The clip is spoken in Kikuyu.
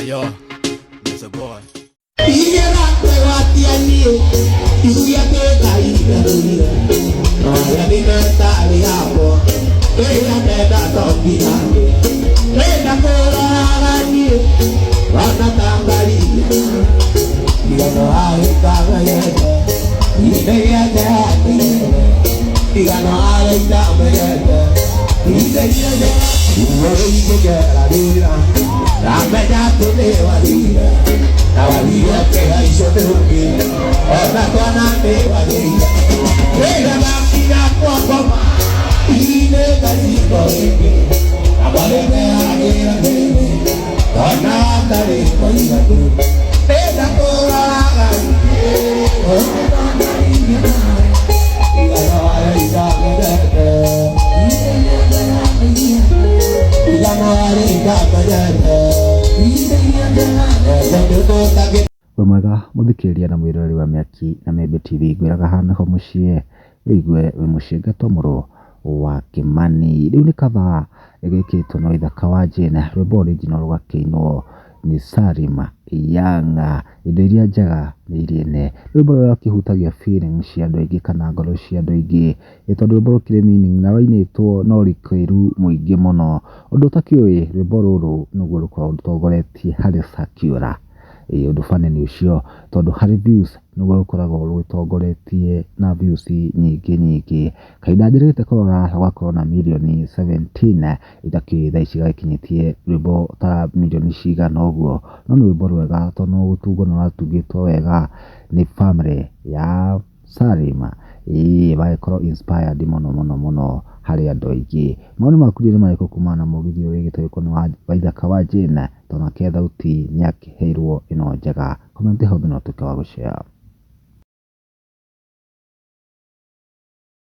Yo, it's a boy. Wĩ mwega mũthikĩrĩria na mwĩroreri wa Mĩaki na Mĩembe TV, ngwĩraga haha nĩho mũciĩ wĩigue wĩ mũciĩ ngetwo mũrũ wa Kĩmani. Rĩu nĩ cover ĩgĩkĩtwo nĩ Waithaka wa Jane, rwĩmbo original rũgakĩinwo nĩ Salim Young. Indo iria njega nĩ iria nene. Rwĩmbo rũrĩa rũkĩhutagia feelings cia andũ aingĩ kana ngoro cia andũ aingĩ, nĩ tondũ rwĩmbo rũkĩrĩ meaning na rwainĩtwo na ũrikĩru mũingĩ mũno. Ũndũ ũtakĩũĩ rwĩmbo rũrũ nĩguo rũkoragwo rũtongoretie harĩ circular. Ĩĩ ũndũ funny nĩ ũcio tondũ harĩ views nĩguo rũkoragwo rũtongoretie na views nyingĩ nyingĩ. Kahinda njĩrĩgĩte kũrora rũgakorwo na mirioni 17 itakĩũĩ thaa ici gagĩkinyĩtie rwĩmbo ta mirioni cigana ũguo. No nĩ rwĩmbo rwega tondũ gũtungwo nĩ rũratungĩtwo wega nĩ family ya Salim. Ĩĩ magagĩkorwo inspired mũno mũno mũno harĩ andũ aingĩ. Mawoni maku nĩ marĩkũ kumana na mũgithi ũyũ wĩgĩte gũkorwo nĩ wa Waithaka wa Jane? Tondũ nake thauti nĩ akĩheirwo ĩno njega. Comment hau thĩ na ũtuĩke wa gũ share.